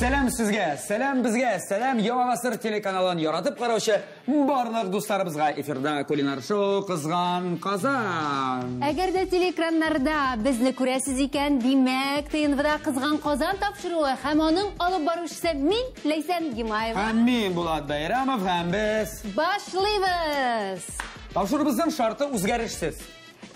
Сәлам сезгә, сәлам безгә, сәлам Яңа Гасыр телеканалын яратып караучы барлык дусларыбызга. Эфирда кулинар шоу Кызган Казан. Әгәр дә телеэкраннарда безне күрәсез икән, димәк, ТНВда Кызган Казан тапшыруы һәм аның алып баручысы мин, Ләйсән Гимаева. Һәм мин, Булат Байрамов, һәм без башлыйбыз. Тапшыруыбызның шарты үзгәрешсез.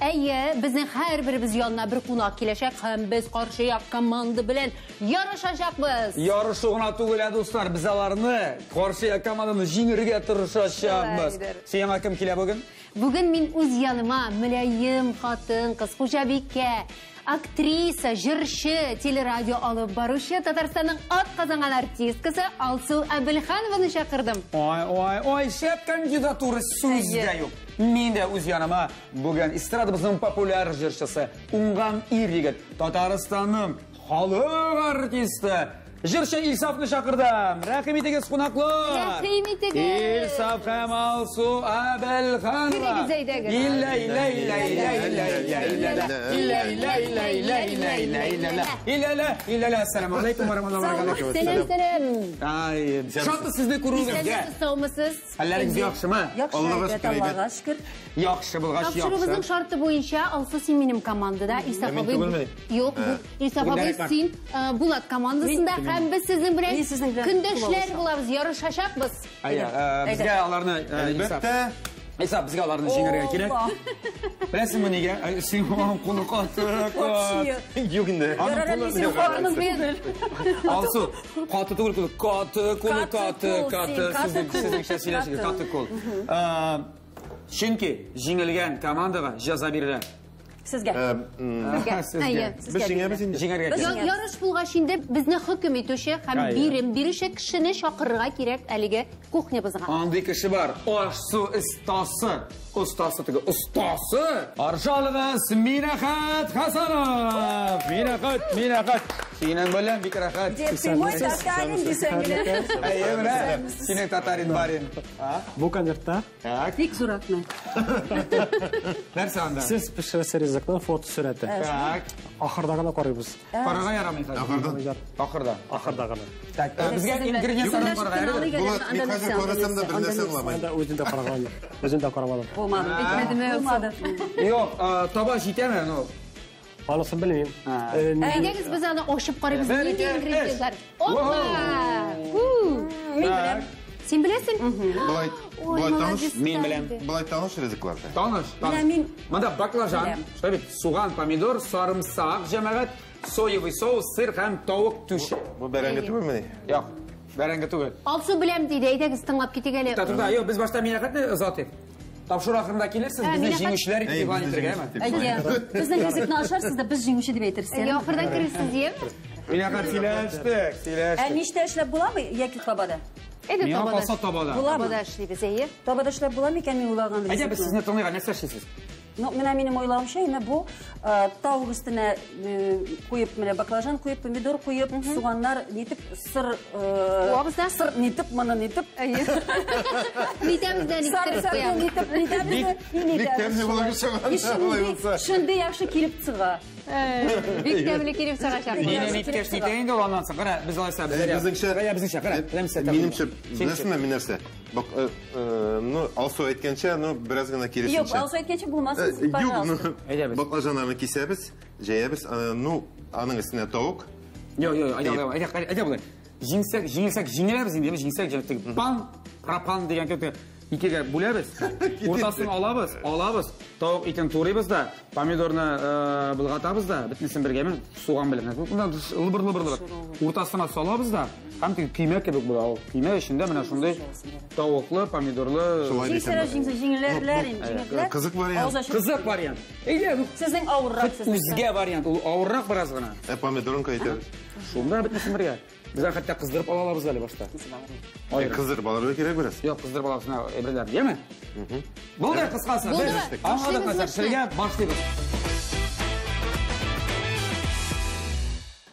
Әйе, безнең һәрберебез янына бер кунак киләчәк һәм без каршы як команда белән ярышачакбыз. Ярышу гына түгел, ә, дуслар, без аларны каршы як команданы җиңергә тырышачакбыз. Син яңа кем килә бүген? Бүген мин үз яныма мөлаем хатын, кыз, хуҗабикә, актриса, җырчы, телерадио алып баручы, Татарстанның атказанган артисткасы Алсу Әбелханованы чакырдым. Ой, ой, ой, шәп кандидатура, сүз дә юк. Мин дә үз яныма бүген эстрадабызның популяр җырчысы, уңган ир-егет, Татарстанның халык артисты, җырчы Илсафны чакырдым. Рәхим итегез, кунаклар. Рәхим итегез. Илсаф һәм Алсу Әбелханова. Керегез, әйдәгез. Илля, илля, илля, илля, илля, илля, илля, илля, илля, илля, илля, илля, илля, илля, илля, илля, илля. Ассаламу алейкум ва рахматуллахи ва баракатух. Сәлам, сәлам. Ай, шатты сезне күрүгә. Исәнмесез, саумысыз? Хәлләрегез яхшымы? Яхшы, Аллаһка әйбәт, шөкер, әйбәт. Аллаһка шөкер. Яхшы булгач, яхшы. Тапшыруыбызның шарты буенча, Алсу, син минем командада, Илсаф Мин абый түгелмени? Юк, бу Илсаф Бүген абый, дәрәк бар. син Булат командасында һәм без сезнең белән Мин сезнең белән көндәшләр кул булабыз, ярышачакбыз. Әйе, безгә аларны, Әлбәттә. Илсаф, безгә аларны җиңәргә кирәк. Опа. Беләсеңме нигә? Ай, син аның кулы каты, Вообще. Юк инде. Аның Ярар, кулы мин синең юк. хатының түгел. Алсу, каты түгел кулы, каты кулы, Каты каты, кул, каты. син, каты Сезнең, кул. сезнеңчә сөйләшегез, Каты. каты кул. Чөнки җиңелгән командага җәза бирелә. Сезгә. Сезгә. Сезгә. Әйе. Без җиңәбез инде. Җиңәргә Без кирәк. җиңәбез. Ярыш булгач инде безне хөкем итүче һәм Әйе. бирем бирүче кешене чакырырга кирәк әлеге кухнябызга. Андый кеше бар. Аш-су остасы. Остасы теге, остасы. Аршалыгыз Минәхәт Хасанов. Минәхәт, Минәхәт. Синең белән бик рәхәт. Где ты мой татарин дисәң генә. Әйе, менә синең татарин барин. А? Бу конвертта Так. Бик зур рәхмәт. Нәрсә анда? Сез пешерәсе ризыкның фотосурәте. Так. Ахырда гына карыйбыз. Карарга ярамый хәзер. Ахырда. Ахырда. Ахырда гына. Так, безгә ингредиентларны карарга ярамый. Булат, мин хәзер карасам да бер нәрсә аңламыйм. Анда үзен дә караган. Үзен дә карамадым. Булмады. Әйтмәдеме, Булмады. Юк, таба җитәме? Ну. Анысын белмим. Әйдәгез, без аны ачып карыйбыз. Бер, Нинди ике, өч. ингредиентлар? Опа! Фу! Мин беләм. Син беләсең? Болай, Ой, болай таныш. молодец. Мин беләм. Болай таныш ризыклар. Таныш, таныш. Менә мин Монда баклажан, беләм. шулай бит, суган, помидор, сарымсак, җәмәгать, соевый соус, сыр һәм тавык түше. Бу бәрәңге түгелмени? Юк, бәрәңге түгел. Алсу беләм диде, әйдәгез тыңлап китик әле. Тукта, тукта, юк, без башта Минәхәтне озатыйк. Тапшыру ахырында килерсез, Ә, безне Минәхәт- җиңүчеләр итеп Әй, игълан безне итәргә, җиңүче әме? дип. Әйе. Безнең ризыкны ашарсыз да без җиңүче дип әйтерсез. Әйе, ахырдан керерсез, яме? Минәхәт сөйләштек, Ә сөйләштек. мичтә эшләп буламы яки табада? Әйдә Миңа табада. калса табада. Буламы? Табада эшлибез, әйе. Табада эшләп була микән мин уйлаган Әйдә, без ризыкны? сезне тыңлыйк, нәрсә эшлисез? Ну, менә минем уйлавымча, инде бу тавык өстенә куеп, менә баклажан куеп, помидор куеп, суганнар нитеп, сыр, Куабыз да? сыр нитеп, моны нитеп. Әйе. Нитәбез дә ниттереп Сарымсакны куябыз. нитеп, нитәбез дә, и Бик нитәбез. тәмле булып чыга. И шундый, шундый яхшы килеп чыга. Бик тәмле килеп чыгачак. Мине ниткәч нитә инде ул аннан соң. Кара, без алайса, без Безнеңчә, Кара, безнеңчә, кара. Беләмсә, Минемчә, беләсеңме, мин нәрсә? Бак, ну, Алсу әйткәнчә, ну, бераз гына киресенчә. Юк, Алсу әйткәнчә булмасын, Юк, пожалуйста. ну, Әйдә без. баклажаннарны кисәбез, җәябез, ну, аның өстенә тавык. Юк, юк, әйдә, әйдә, әйдә, әйдә болай. Җиңсәк, җиңелсәк, җиңеләбез инде, җиңсәк, җиңелсәк. Пан, пропан дигән кебек икегә бүләбез. Уртасын алабыз, алабыз. Тавык итен турыйбыз да, помидорны болгатабыз да, бөтенесен бергәме, суган белән. Лыбыр-лыбыр-лыбыр. Уртасына салабыз да, һәм теге көймә кебек була ул. Көймә эчендә менә шундый тавыклы, помидорлы. Шулай Җиңсәләр, дисәм. җиңсә, җиңеләрләр инде, җиңеләрләр. Кызык вариант. Авыз ачып. Кызык вариант. Әйдә, ну, Сезнең авыррак, сезнең. Үзгә вариант, ул авыррак бераз гына. Ә помидорын кайтабыз. Шунда бөтенесен бергә. Без хәтта кыздырып ала алабыз әле башта. Аерым. Кыздырып алырга кирәк бераз. Юк, кыздырып алабыз, менә әйберләрне, яме? Булды, кыскасы. Булдымы? Без аңладык нәрсә, эшләргә башлыйбыз.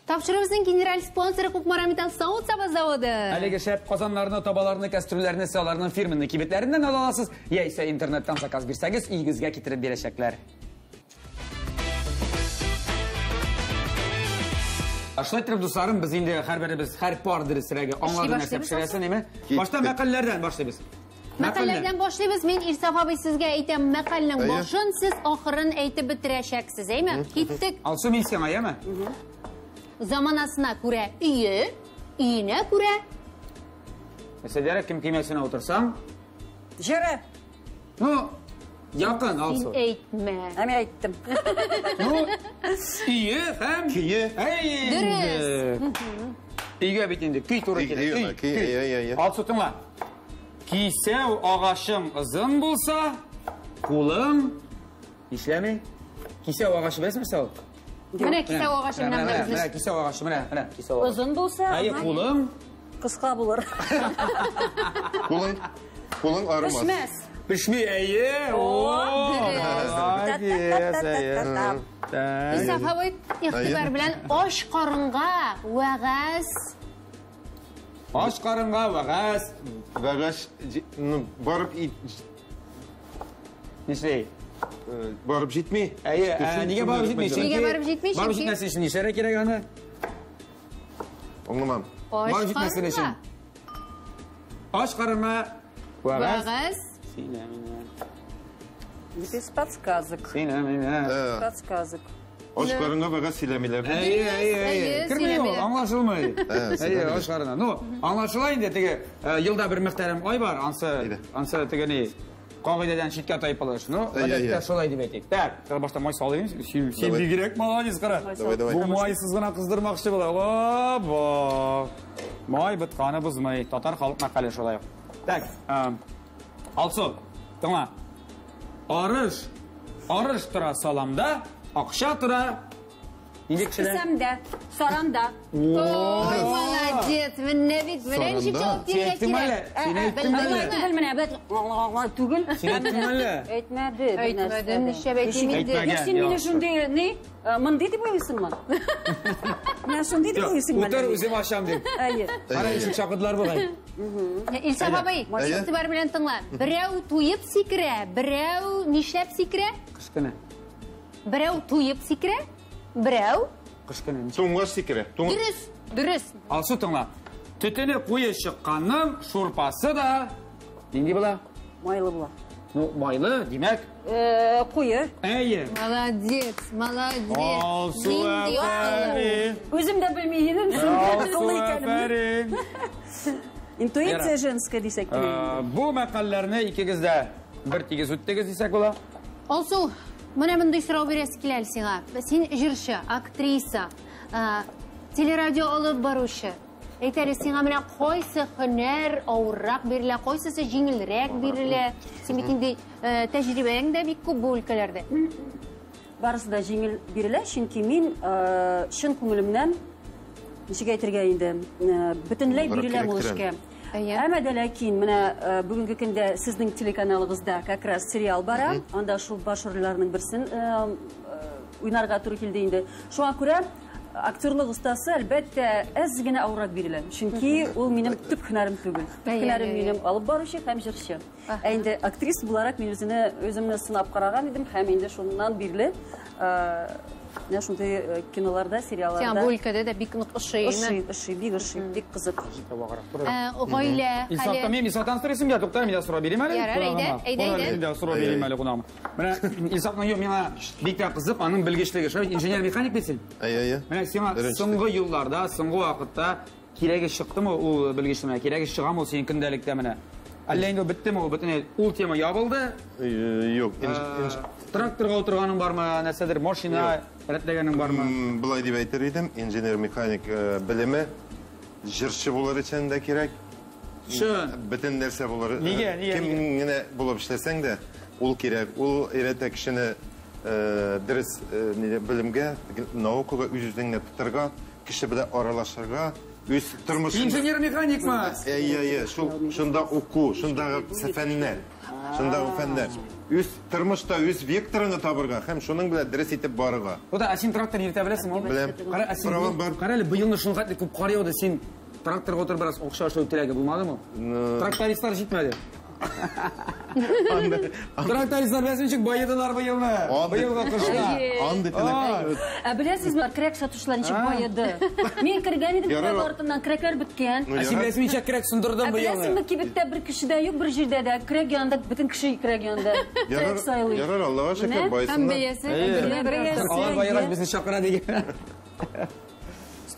Тапшыруыбызның генераль спонсоры Кукмара Металл савыт саба заводы. Әлеге шәп казаннарны, табаларны, кастрюльләрне сез аларның фирменный кибетләреннән ала аласыз, яисә интернеттан заказ бирсәгез, өегезгә китереп бирәчәкләр. Шулай итеп, дусларым, без инде һәрберебез, һәр пар дөресрәге аңлады нәрсә пешерәсен, әйме? Башта мәкальләрдән башлыйбыз. Мәкальләрдән башлыйбыз. Мин Илсаф абый сезгә әйтәм, мәкальнең башын сез ахырын әйтеп бетерәчәксез, әйме? Киттек. Алсу, мин сиңа, әйме? Заманасына күрә өе, өенә күрә. Мәсәлән, кем көймәсенә утырсаң? Җыры. Ну, якын, Алсу. Син әйтмә. Ә мин әйттем. Ну, өе һәм Көе. Әй, Дөрес. Өйгә бит инде көй туры килә. Көй, Алсу, тыңла. Кисәү агачың озын булса, кулың нишләми? Кисәү агачы беләсеңме нәрсә ул? Менә кисәү агачы менә менә кисәү агачы, менә, менә кисәү агачы. Озын булса, Әйе, кулың кыска булыр. Кулың, кулың арымас. Пешмәс. Пешми, әйе. О, молодец, әйе. Так. Илсаф абый, игътибар белән аш карынга вәгазь. Аш карынга вәгазь. Вәгазь, ну, барып Нишли? Барып җитми. Әйе, нигә барып җитми? Нигә барып җитми? Барып җитмәсен өчен нишләргә кирәк аны? Аңламам. Барып җитмәсен өчен. Аш карынга вәгазь. Вәгазь. Син мине. Без подсказок. Син мине. Подсказок. Аш карынга вәгазь сөйләмиләр. Әйе, әйе, әйе. Керми ул, аңлашылмый. Әйе, аш карынга. Ну, аңлашыла инде теге елда бер мөхтәрәм ай бар, ансы, ансы теге ни, кагыйдәдән читкә тайпылыш. Ну, гадәттә шулай дип әйтик. Так, башта май салыйм. Син бигрәк молодец, кара. Давай, давай. Бу майсыз гына кыздырмакчы була. Опа! Май бытканы бозмый. Татар халык мәкале шулай. Так, Алсу, тыңла. Арыш, арыш тора саламда, акча тора. Нинди кешеләр? Кесәмдә, саранда. Ой, молодец. Менә бит, менә ничек җавап бирергә кирәк. Син әйттеңме әле? Түгел менә, бәт түгел. Син әйттеңме әле? Әйтмәде. Әйтмәдем, нишләп әйтим инде? Юк, син мине шундый ни, мондый дип уйлыйсыңмы? Менә шундый дип уйлыйсыңмы? Утыр, үзем ашам дип. Әйе. Кара, ишек шакыдылар бугай. Илсаф абый, игътибар белән тыңла. Берәү туеп сикерә, берәү нишләп сикерә? Кыш көне. Берәү туеп сикерә, берәү Кыш көне. Туңгач сикерә. Дөрес, дөрес. Алсу, тыңла. Төтене куе чыкканның шурпасы да нинди була? Майлы була. Ну, майлы, димәк. Куе. Әйе. Молодец, молодец. Алсу, афәрин. Үзем дә белми идем. Алсу, афәрин. Интуиция женская дисәк кенә. Бу мәкальләрне икегез дә бер тигез үттегез дисәк була. Алсу, менә мондый сорау бирәсе килә әле сиңа. Син җырчы, актриса, телерадио алып баручы. Әйт әле, сиңа менә кайсы һөнәр авыррак бирелә, кайсысы җиңелрәк бирелә? Син бит инде тәҗрибәң дә бик күп бу өлкәләрдә. Барысы да җиңел бирелә, чөнки мин чын күңелемнән, ничек әйтергә инде, бөтенләй биреләм ул эшкә. Әмма дә ләкин менә бүгенге көндә сезнең телеканалыгызда как раз сериал бара, анда шул баш рольләрнең берсен уйнарга туры килде инде. Шуңа күрә актерлык остасы әлбәттә әз генә авыррак бирелә. Чөнки ул минем төп һөнәрем түгел. Төп һөнәрем минем алып баручы һәм җырчы. Ә инде актриса буларак мин үземне сынап караган идем һәм инде шуннан бирле менә шундый киноларда, сериалларда. Сиңа бу өлкәдә дә бик нык ошый, Ошый, ошый, бик ошый, бик кызык. Гаилә Илсафта мин Илсафтан сорыйсым килә, тукта, мин дә сорап бирим әле. Ярар, әйдә, әйдә, әйдә. Мин дә сорап бирим әле кунагыма. Менә Илсафның юк, миңа бик тә кызык, аның белгечлеге. Шулай бит, инженер-механик бит син. Әйе, әйе. Менә сиңа соңгы елларда, соңгы вакытта кирәге чыктымы ул белгечлеге, кирәге чыгамы ул синең көндәлектә менә? Әллә инде беттеме ул, бөтенләй ул тема ябылды? Юк. Тракторга утырганың бармы, нәрсәдер, машина рәтләгәнең бармы? Былай дип әйтер идем, инженер-механик белеме җырчы булыр өчен дә кирәк. Чын. Бөтен нәрсә булыр. Нигә, нигә? Кем генә булып эшләсәң дә, ул кирәк. Ул өйрәтә кешене дөрес белемгә, наукага үз-үзеңне тотарга, кеше белән аралашырга, үз тормышын. Инженер-механикмы? Әйе, әйе, шул шунда уку, шундагы фәннәр, шундагы фәннәр. Үз тормышта үз векторыңны табырга һәм шуның белән дөрес итеп барырга. Тукта, ә син трактор йөртә беләсеңме? Беләм. Кара, ә син Правам бар. Кара әле, быелны шуның хәтле күп кар яуды, син тракторга утырып бераз акча эшләү теләге булмадымы? Трактористлар җитмәде. Трактористлар беләсең ничек баедылар быелны? Быелгы кышта. Андый теләк. Ә беләсезме, көрәк сатучылар ничек баеды? Мин кергән идем, көрәк артыннан көрәкләр беткән. Ә син беләсеңме ничә көрәк сындырдым быелны? Беләсеңме, кибеттә бер кеше дә юк, бер җирдә дә. Көрәк янында бөтен кеше көрәк янында. Көрәк сайлый. Ярар, Аллага шөкер, байысыннар. Алар баегач безне чакыра дигән.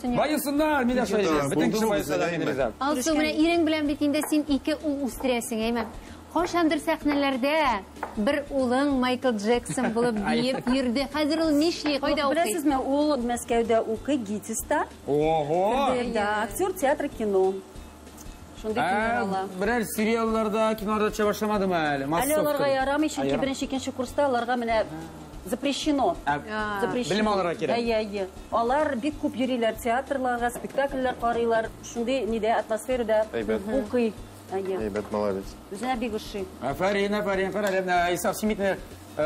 Байысыннар, мин дә шулай әйтәм. Бөтен кеше баеса да мин риза. Алсу, менә ирең белән бит инде син ике ул үстерәсең, әйме? Кайчандыр сәхнәләрдә бер улың Майкл Джексон булып биеп йөрде. Хәзер ул нишли, кайда укый? Беләсезме, ул Мәскәүдә укый, ГИТИСта. Ого! Да, актер театра, кино. Шундый кино ала. Берәр сериалларда, киноларда төшә башламадымы әле? Әле аларга ярамый, чөнки беренче, икенче курста аларга менә запрещено. Запрещено. Белем алырга кирәк. Әйе, әйе. Алар бик күп йөриләр театрларга, спектакльләр карыйлар. Шундый нидә атмосферада укый. Әйбәт, молодец. Үзенә бик ошый. Афәрин, афәрин. Кара әле, менә Исаф, син бит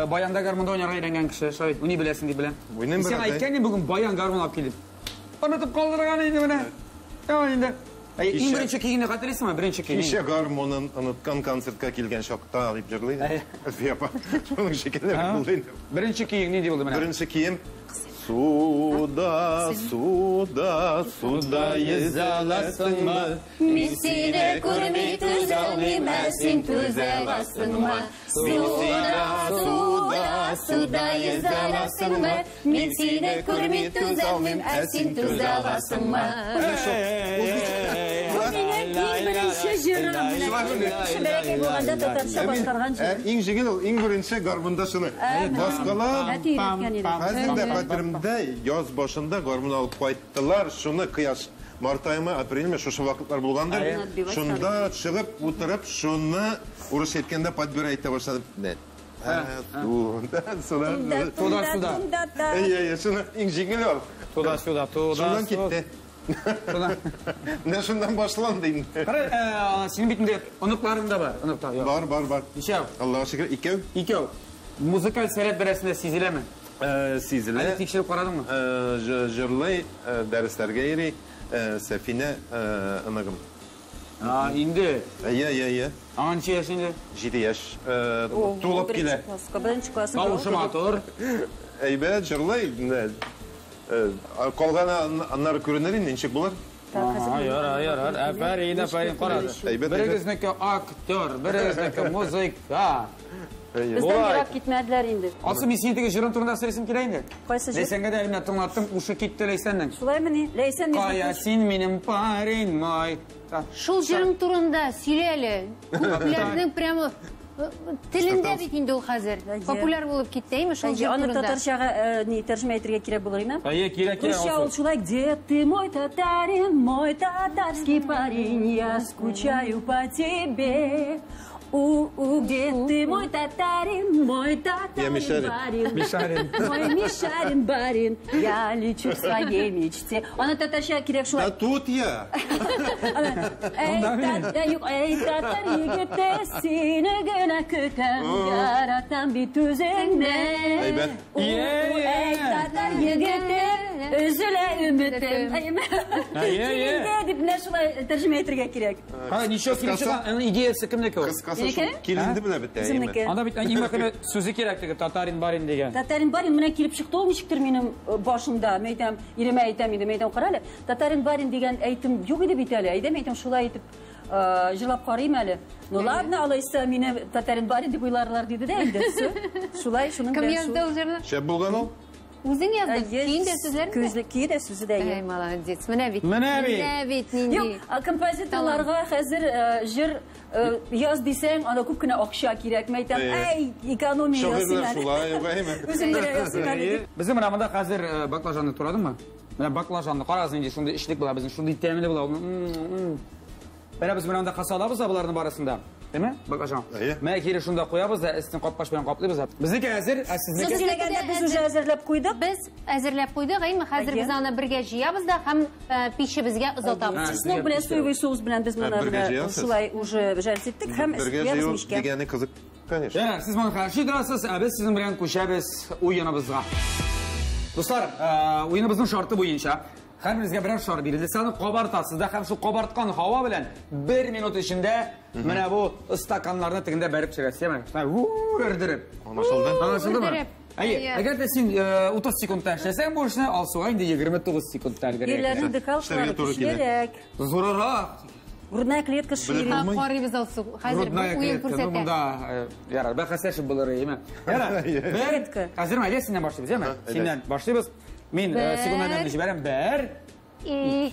баянда гармунда уйнарга өйрәнгән кеше, шулай бит? Уйный беләсең дип беләм. Уйныйм, Син брат, әйткән идең бүген баян гармун алып килеп. Онытып калдырган инде менә. Яа инде. Иң беренче көйне хәтерлисеңме? Беренче көйне. Кичә гармунын оныткан концертка килгән чакта дип җырлый. Әлфия апа, шуның шикелле булды инде. Беренче көең нинди булды менә? Беренче көем Суда, суда, суда йөзә аласыңмы? Мин сине күрми түзә алмыйм, ә син түзә аласыңмы? Суда, суда, суда йөзә аласыңмы? Мин сине күрми түзә алмыйм, ә син түзә аласыңмы? Бу минем иң беренче җырым. Менә бәләкәй булганда татарча башкарган җырым. Иң җиңел ул, иң беренче гармунда шуны баскалап. Әти өйрәткән иде. Хәзер дә хәтеремдә, яз башында гармун алып кайттылар. Шуны кояш март аемы, апрельме, шушы вакытлар булгандыр. Шунда чыгып утырып, шуны урысча әйткәндә подбирать итә башладым. Суда, суда. Туда, сюда. Әйе, әйе, шуны иң җиңел ул. Туда, сюда, туда. Шуннан китте. Менә шуннан башланды инде. Кара, синең бит инде оныкларың да бар, оныклар. Бар, бар, бар. Ничәү? Аллага шөкер, икәү. Икәү. Музыкаль сәләт берәрсендә сизеләме? Сизелә. Әле тикшереп карадыңмы? Җырлый, дәресләргә йөри. Сәфинә оныгым. Инде. Әйе, әйе, әйе. Аңа ничә яшь инде? 7 яшь. Тулып килә. Беренче класс. Тавышы матур. Әйбәт, җырлый. Калганы аннары күренер инде, ничек булыр? Ярар, ярар. Афәрин, афәрин, кара. Берегезнеке актер, берегезнеке музыка. Бездән ерак китмәделәр инде. Алсу, мин синең теге җырың турында сөйлисем килә инде. Кайсы җыр? Ләйсәнгә дә әле тыңлаттым, ушы китте Ләйсәннең. Шулаймыни? Ләйсән Кая син минем парень мой. Шул җырың турында сөйлә әле. Күпләрнең прямо телендә бит инде ул хәзер. Популяр булып китте, әйме, шул җыр Аны турында. татарчага ни тәрҗемә итәргә кирәк булыр име? Әйе, кирәк, кирәк. Русча ул шулай: где ты, мой татарин, мой татарский парень, я скучаю по тебе. У-у, где ты, мой татарин, мой татарин, барин. Мишарин. Мой Мишарин, барин, я лечу к своей мечте. Аны татарча кирәк шулай. Да тут я. Эй, эй, татар егете, сине генә көтәм, яратам бит үзеңне. Әйбәт. Эй, татар егете, өзелә өметем. Синеңдә дип менә шулай тәрҗемә итәргә кирәк. Ха, ничек килеп чыга? Аның идеясе кемнеке ул? Кыскасы шул киленде белә бетә, әйеме? Анда бит иң мөһиме сүзе кирәк теге татарин барин дигән. Татарин барин менә килеп чыкты ул ничектер минем башымда. Мин әйтәм, иремә әйтәм инде, мин әйтәм, кара әле, татарин барин дигән әйтем юк иде бит әле. Әйдә, мин әйтәм, шулай итеп җырлап карыйм әле. Ну ладно, алайса мине татарин барин дип уйларлар диде дә инде. Шулай, шуның Кем белән язды ул җырны? Шәп булган ул. Үзең яздың? Көен дә сүзләрен дә? Көе дә сүзе дә. Әй, молодец. Менә бит. Менә бит. Менә бит нинди. Юк, композиторларга хәзер җыр яз дисәң, анда күп кенә акча кирәк. Мин әйтәм, әй, экономия ясыйм әле. Шулай, юк, әйме. Үзем генә ясыйм әле дип. Безнең менә монда хәзер баклажанны турадыңмы? Менә баклажанны карагыз, нинди шундый эчлек була безнең, шундый тәмле була. Менә без менә монда каса алабыз да боларның барысын да. Әйме? Баклажан. Менә кире шунда куябыз да, өстен капкач белән каплыйбыз да. Безнеке әзер, ә сезнеке? Сез сөйләгәндә без уже әзерләп куйдык. Без әзерләп куйдык, әйме? Хәзер без аны бергә җыябыз да һәм пичебезгә озатабыз. Чеснок белән соевый соус белән без моны шулай уже жарить иттек һәм бергә җыю дигәне кызык, конечно. Ә, сез моны хәзер торасыз, ә без сезнең белән күчәбез уеныбызга. Дуслар, уеныбызның шарты буенча Һәрберегезгә берәр шар бирелде. Сез аны кабартасыз да һәм шул кабарткан һава белән 1 минут эчендә менә бу стаканнарны тегендә бәреп төшерәсез, яме? Шулай үрдереп. Аңлашылды? Аңлашылдымы? Үрдереп. Әйе, Әйе. әгәр дә син 30 секундта эшләсәң бу эшне, Алсуга инде 29 секундта өлгерергә. Ирләрнең дыхалкалары Эшләргә туры килә. көчлерәк. Зурырак. Грудная клетка шире. Булмый. Карыйбыз Алсу. Хәзер бу Грудная уен клетка. Ну, күрсәтә. монда ярар, бәхәсләшеп булыр, әйеме? Ярар. Бер. Клетка. Хәзер әйдә синнән башлыйбыз, яме? Әйдә. Синнән башлыйбыз. Мин Бер. секундомерны җибәрәм. 1, 2,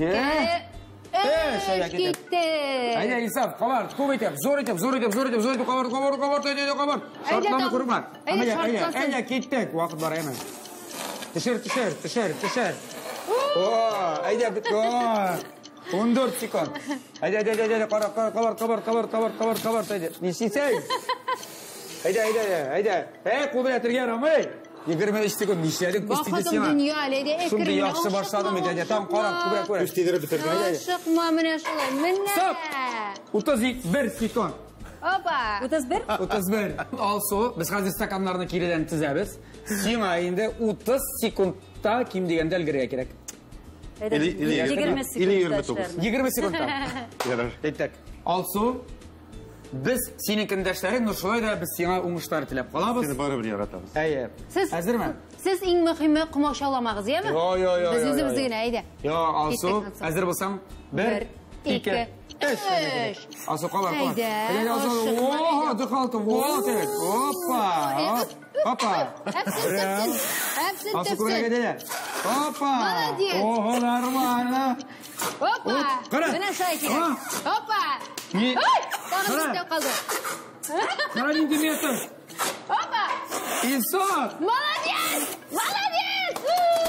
3, 3 китте. Әйдә, Инсаф, кабарт, күп итеп, зур итеп, зур итеп, зур итеп, зур итеп, кабарт, кабарт, кабарт, әйдә, әйдә, кабарт. Әйдә, Шартлама там. күрмә. Әйдә, Әйдә, әйдә, шартласын. әйдә, киттек. Вакыт бар, әйме. Төшер, төшер, төшер, төшер. О, әйдә, бит. О, 14 секунд. Әйдә, әйдә, әйдә, әйдә, кара, кара, кабарт, кабарт, кабарт, кабарт, кабарт, кабарт, әйдә. Нишлисең? Әйдә, әйдә, әйдә, әйдә. Әй, кул белән телгә ярамый. 23 секунд нишләдең? Күз тиде Бахытым сиңа. дөнья, әле әйдә, Шундый әкрен генә яхшы башладым бит, әйдә, там карап, күбрәк күрә. Күз тидереп бетердең. Ашыкма менә шулай. Менә. Стоп! 31 секунд. Опа. 31? 31. Алсу, без хәзер стаканнарны киредән тезәбез. Сиңа инде 30 секундта ким дигәндә өлгерергә кирәк. Әйдә, Или 20 или секундта 29. эшләрмен. 20 секундта. Ярар. Әйттек. Алсу, без синең көндәшләрең, но шулай да без сиңа уңышлар теләп калабыз. Сине барыбер яратабыз. Әйе. Сез Әзерме? Сез иң мөһиме комачауламагыз, яме? Йо, йо, йо, Без йо, үзебез йо. генә, әйдә. Йо, Алсу, Киттек, Алсу. әзер булсаң, 1, 1, 2, 2, 3. 3. Алсу, кабар, кабар. Әйдә, Әйдә, Алсу. ашыкма, О, әйдә. дыхалка, вот это. Опа. Опа. Әпсен, төпсен. Әпсен, Алсу, күбрәк төпсен. әйдә. Опа. Молодец. Ого, нормально. Опа. Вот, кара. Менә шулай кирәк. Опа. Не- Ой, тагын Кара. өстәп калды. Кара нинди метр. Опа. Инсаф. Молодец! Молодец!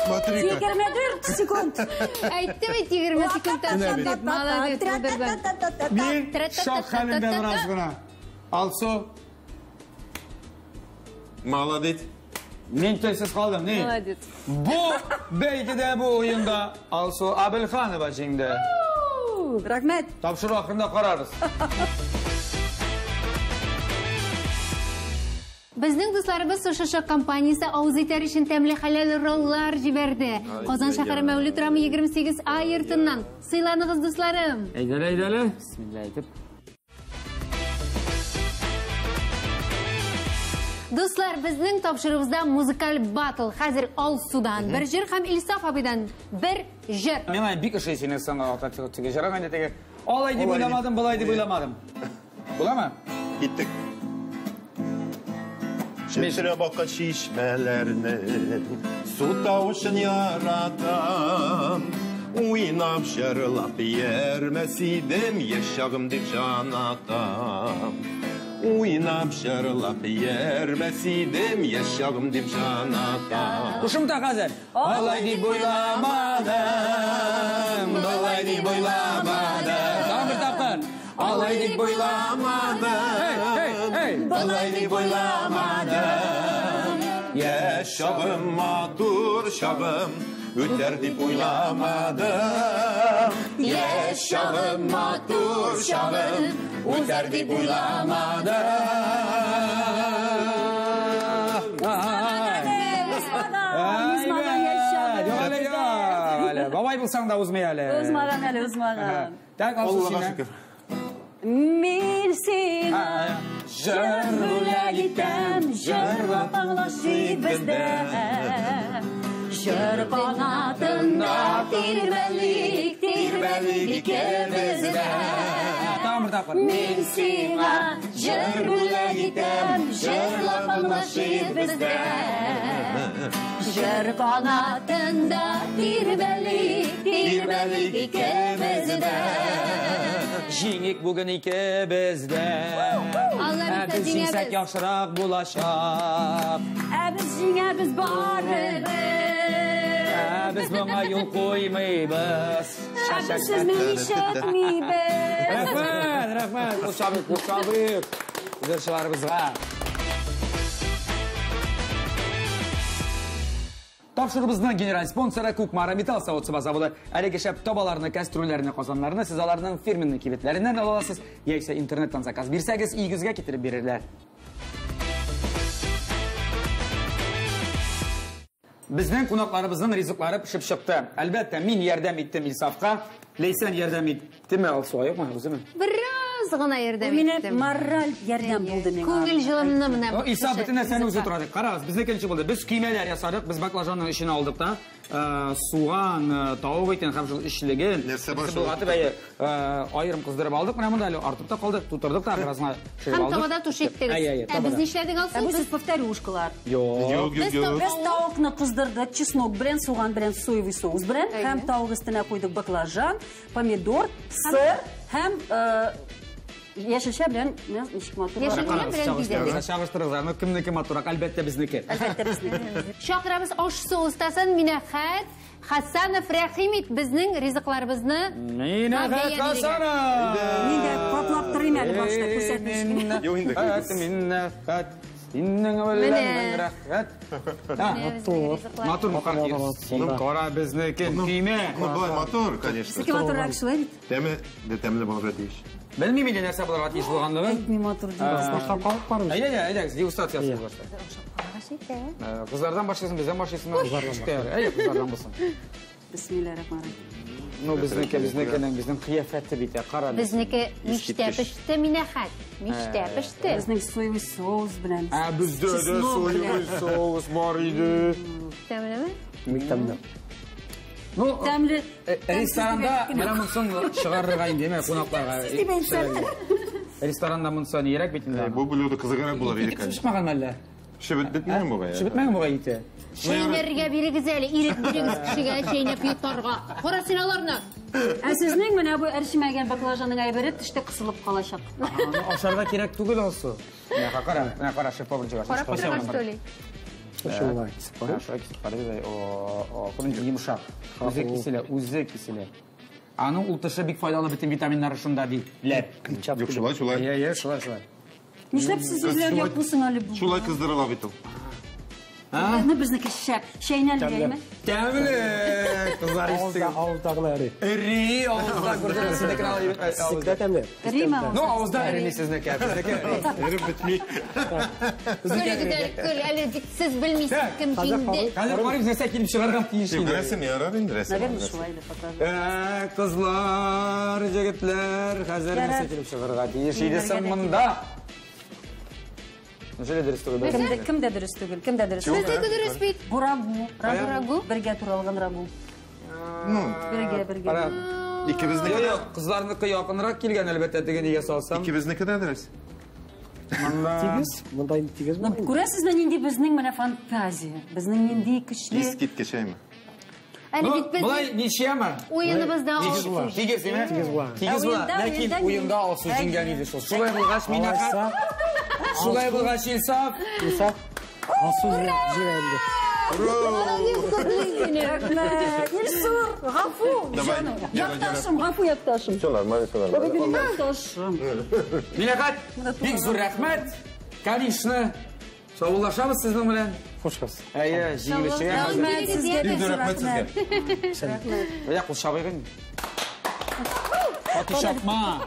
Смотри-ка. 24 секунд. Әйтте бит 20 секундта дип. Молодец, булдырдың. Мин шок хәлендә бераз гына. Алсу, Молодец. мин телсез калдым. Ни? Молодец. Бу бәйгедә, бу уенда Алсу Абелханова җиңде. Рәхмәт. Тапшыру ахырында карарбыз. Безнең дусларыбыз Суши компаниясе авыз итәр өчен тәмле хәләл роллар җибәрде. Казан шәһәре Мәүлет урамы 28 А йортыннан. Сыйланыгыз, дусларым. Әйдәле, әйдәле. Бисмилла әйтеп. Дуслар, безнең тапшыруыбызда музыкаль батл. Хәзер Алсудан бер җыр һәм Илсаф абыйдан бер җыр. Миңа бик ошый синең соңгы вакытта теге җырың инде теге. Алай дип Алай дип. уйламадым, болай дип уйламадым. Буламы? Киттек. Челтерәп аккан чишмәләрне, су тавышын яратам. Уйнап җырлап йөрмәс идем, яшь чагым дип җан атам. Уйнап җырлап йөрмәс идем, яшь чагым дип җан атам. Кушымта хәзер. Алай дип уйламадым, болай дип уйламадым. Тагын бер тапкыр. Алай дип уйламадым. Эй, эй, эй. Болай дип уйламадым. Яшь чагым, матур чагым, үтәр дип уйламадым. Яшь чагым, матур чагым, үтәр дип уйламадым. Узмаган, яшь чагым. Юк әле, юк әле. Бабай булсаң да узмый әле. Узмаган әле, узмаган. Так, Алсу Аллага синнән. шөкер. Мин сиңа Җыр бүләк итәм, җырлап аңлашыйк бездә. Җыр канатында тирбәлик, тирбәлик икебез дә. Тагын бер тапкыр. Мин сиңа җыр бүләк итәм, җырлап аңлашыйк бездә. Җыр канатында тирбәлик, тирбәлик икебез дә. Җиңик бүген икебез дә. Алла Ә бирсә, без җиңсәк җиңәбез. яхшырак булачак. Ә без җиңәбез барыбер. Ә без моңа юл куймыйбыз. Ә без сезне ишетмибез. Рәхмәт, рәхмәт. Кул чабыйк, кул чабыйк. Җырчыларыбызга. Тапшыруыбызның генераль спонсоры Кукмара Металл савыт-саба заводы. Әлеге шәп табаларны, кастрюльләрне, казаннарны сез аларның фирменный кибетләреннән ала аласыз, яисә интернеттан заказ бирсәгез, өегезгә китереп бирерләр. Безнең кунакларыбызның ризыклары пешеп чыкты. Әлбәттә, мин ярдәм иттем Илсафка. Ләйсән ярдәм иттеме, Алсуга, юкмы, үземе? Бераз гына ярдәм иттем. Мине мораль ярдәм булды миңа. Күңел җылымны менә. Илсаф бөтен нәрсәне үзе тора. Карагыз, безнеке ничек булды? Без көймәләр ясадык, без баклажанның эчен алдык та, суган, тавык итен һәм шул эчлеген. Нәрсә бар шул? Болгатып, әйе, аерым кыздырып алдык. Менә монда әле артып та калды, тутырдык та бераз гына пешереп Һәм алдык. табада туш иттегез. Әйе, әйе, Ә без табада. нишләдек, Алсу? Ә бу сез повторюшкалар. Юк. Юк, юк, юк. Без тавыкны кыздырдык, чеснок белән, суган белән, соевый соус белән. Һәм тавык өстенә куйдык баклажан, помидор, сыр һәм яшелчә белән ничек матур. Яшелчә белән бизәдек. Чагыштырыгыз, ну кемнеке матуррак? Әлбәттә, безнеке. Әлбәттә, безнеке. Чакырабыз аш-су остасын Минәхәт Хасанов рәхим ит безнең ризыкларыбызны. Минәхәт Хасанов! Мин дә каплап торыйм әле башта күрсәтмичә. Юк инде. Минәхәт, синең белән рәхәт. Матур. Матур мөхәррир. Кара безнеке көймә. Ну, болай матур, конечно. Сезнеке матуррак шулай бит. Тәме дә тәмле булырга тиеш. Белмим инде нәрсә булырга тиеш булганлыгын. Әйтми матур дибез. Башлап калып бармыз. Әйдә, әйдә, дегустация ясыйбыз башта. Кызлардан башлыйсың, бездән башлыйсың. Әйе, кызлардан булсын. Бисмиллahirrahmanirrahim. Ну, безнеке, безнекенең, безнең кыяфәте бит, кара. Безнеке миштә пеште, Минәхәт. Миштә пеште. Безнең соевый соус белән. Ә бездә дә соевый соус бар иде. Тәмлеме? Бик тәмле. Ну, Тәмле. ресторанда менә монысын чыгарырга инде, әмма кунакларга. Дип әйтсәм. Ресторанда монысы нирәк бит инде. Бу блюдо кызыграк булыр иде, Ите конечно. пешмәгән әллә? Пешеп бетмәгән бугай. Пешеп бетмәгән бугай ите. Чәйнәргә бирегез әле, ирек бирегез кешегә чәйнәп йотарга. Кара син аларны. Ә сезнең менә бу әрчемәгән баклажанның әйбере төштә кысылып калачак. Аны ашарга кирәк түгел, Алсу. Менә кара, менә кара, шеф-повар чыгар. Карап торырга, что ли? Шулай кисеп карыйм. Шулай кисеп карыйбыз. О, күренә йомшак. Үзе киселә, үзе киселә. Аның ул тышы бик файдалы, бөтен витаминнары шунда диләр. Юк, шулай, шулай. Әйе, әйе, шулай, шулай. Нишләп сез үзләр яклысың әле бу? Шулай кыздырыла бит ул. Ну, безнеке шәп. Чәйнәлгәнме? Тәмле! Кызлар Авызда, авызда гына эри. Эри, авызда күрдегез, сезнеке Сезнеке дә тәмле. Эриме Ну, авызда эреми сезнеке, безнеке эри. Эреп бетми. Көлегез әле, көл, әле бит сез белмисез кем җиңде. Хәзер карыйбыз, нәрсә килеп чыгарга тиеш инде. Рәсем ярар инде, рәсем. Наверное, шулай дип покажу. Кызлар, егетләр, хәзер нәрсә килеп чыгарга тиеш иде соң монда? Неужели дөрес түгел? Кемдә кемдә дөрес түгел? Кемдә дөрес? Безнеке дөрес бит. Бу рагу, Рагу? Бергә туралган рагу. Ну, Бергә, бергә. Кара. икебезнеке дә, Юк, кызларныкы якынрак килгән, әлбәттә, теге нигә салсам. икебезнеке дә дөрес. Монда Тигез, монда инде тигез Ну, була. Күрәсезме, нинди безнең менә фантазия, безнең нинди көчле. Искиткеч әйме. Әле Ну, бит безнең болай ничьямы? уеныбызда Тигез Алсу. Тигез, димә? Тигез була. Тигез Ә була. уенда, Ләкин уенда уенда Алсу җиңгән иде шул. Шулай булгач, Минәхәт, Алайса, шулай булгач, Илсаф, Илсаф, Алсу җиңә инде. Молодец, котлыйм сине. Рәхмәт. Илсур, гафу, Давай, җаным. яра, Якташым, гафу якташым. Все нормально, все нормально. Якташым. Минәхәт, бик зур рәхмәт. Конечно, саубуллашабыз сезнең белән. Хушыгыз. Әйе, җиңелүчегә. Рәхмәт сезгә, Бик бик зур зур рәхмәт рәхмәт. сезгә. Әйе, кул чабыйк инде. Каты чапма.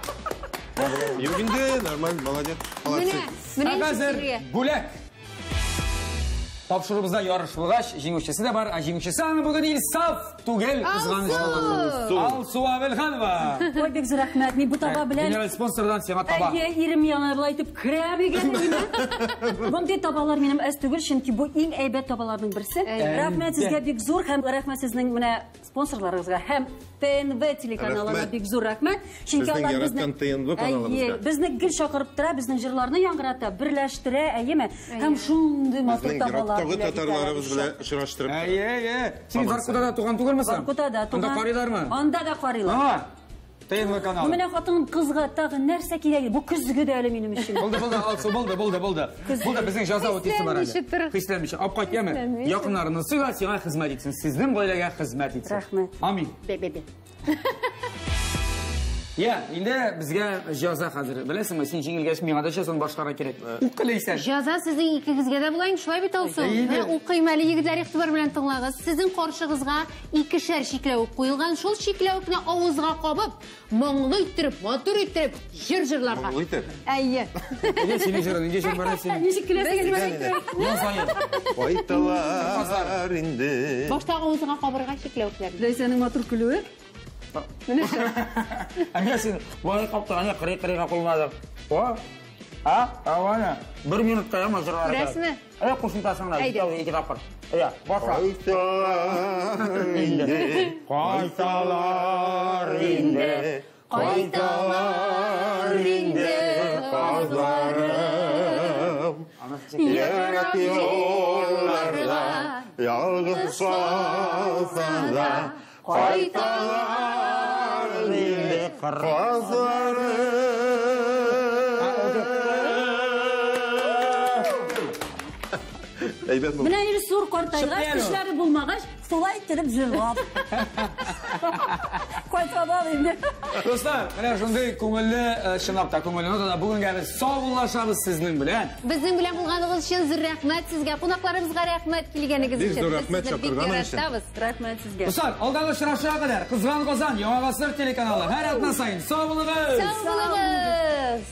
Юк инде, нормально, молодец. Молодцы. Менә, менә Ә хәзер ничек сергә. бүләк. Тапшыруыбызда ярыш булгач, җиңүчесе дә бар, ә җиңүчесе аны бүген Илсаф түгел, кызганыч. Алсу! Алсу Әбелханова. Ой, бик зур рәхмәт. Мин бу таба белән Генераль спонсордан сиңа таба. Әйе, ирем яңа былай итеп керә бигән өемә. Мондый табалар минем әз түгел, чөнки бу иң әйбәт табаларның берсе. Рәхмәт сезгә бик зур һәм рәхмәт сезнең менә спонсорларыгызга һәм ТНВ телеканалына Рәхмәт. бик зур рәхмәт. Чөнки Безнең алар яраткан ТНВ каналыбызга. Әйе, безне гел чакырып тора, безнең җырларны яңгырата, берләштерә, әйеме? Һәм шундый матур Безнең табалар. ерактагы бүләк итәләр. татарларыбыз белән очраштырып. Әйе, әйе. Син Воркутада туган түгелмесең? Воркутада туган. Анда карыйлармы? Анда да карыйлар. А, ТНВ Бу каналы. менә хатын кызга тагы нәрсә кирәк? Бу көзге дә әле минем өчен. Булды, булды, Алсу, булды, булды, булды. Булды, безнең җаза үтисе бар әле. Хисләнмичә тор. Хисләнмичә. Алып кайт, яме. Хисләнмичә. Якыннарыңны сыйла, сиңа хезмәт итсен. Сезнең гаиләгә хезмәт итсен. Рәхмәт. Амин. Бе-бе-бе. Я, инде безгә җәза хәзер. Беләсеңме, син җиңелгәч, миңа да җәзаны башкарырга кирәк. Укы, Ләйсән. Җәза сезнең икегезгә дә була инде, шулай бит, Алсу? Әйе. Укыйм әле, егетләр, игътибар белән тыңлагыз. Сезнең каршыгызга икешәр чикләвек куелган. Шул чикләвекне авызга кабып, моңлы иттереп, матур иттереп җыр җырларга. Моңлы итеп? Әйе. Әйе, синең җырың, нинди җыр бар синең? Ничек көләсең? Ел саен. Кайталар инде. Башта авызга кабырга чикләвекләрне. Ләйсәнең матур көлүе. Ә менә син болай каптың, әнә кырый-кырыйга кулладың. О, а, а, бер минутта яма җырларга. Күрәсезме? Әйе, кушымтасын гына, Әйдә. ике тапкыр. Әйе, башла. Кайталар инде. Кайталар инде. Кайталар инде Казларым. Ерак юлларга ялгыз калса да кайталар инде казларым. Әйбәт булды. Менә Илсур картайгач, тешләре булмагач, шулай иттереп җырлап. Кайталар инде. Дуслар, менә шундый күңелле, чынлап та күңелле нотада бүгенгә без саубуллашабыз сезнең белән. Безнең белән булганыгыз өчен зур рәхмәт сезгә. Кунакларыбызга рәхмәт килгәнегез Бик өчен. зур Без рәхмәт сезне бик чакырганың өчен. яратабыз. Рәхмәт сезгә. Дуслар, алдагы очрашуга кадәр Кызган Казан Яңа Гасыр телеканалы һәр атна саен. Сау булыгыз! Сау булыгыз!